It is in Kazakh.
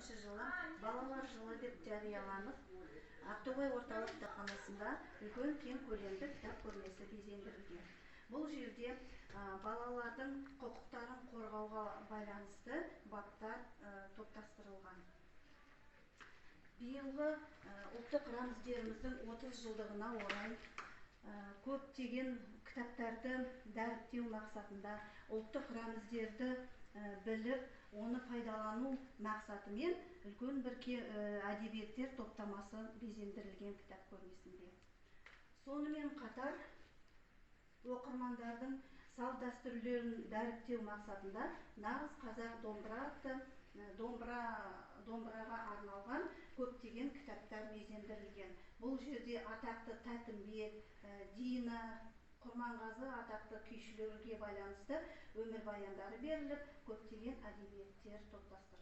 2017 жылы балалар жылы деп жарияланып, Ақтоғай орталық кітапханасында үлкен кең көлемді кітап көрмесі безендірілген. Бұл жерде балалардың құқықтарын қорғауға байланысты баптар топтастырылған. Биылғы ұлттық рәміздеріміздің 30 жылдығына орай көптеген кітаптарды дәріптеу мақсатында ұлттық рәміздерді біліп, оны пайдалану мақсатымен үлкен бір әдебиеттер топтамасы безендірілген кітап көрмесінде. Сонымен қатар оқырмандардың салт дәстүрлерін дәріптеу мақсатында нағыз қазақ домбыра атты домбыраға арналған көптеген кітаптар безендірілген. Бұл жерде атақты Тәтімбет, Дина, Құрманғазы атақты күйшілерге байланысты өмірбаяндары беріліп, көптеген әдебиеттер топтастырылған.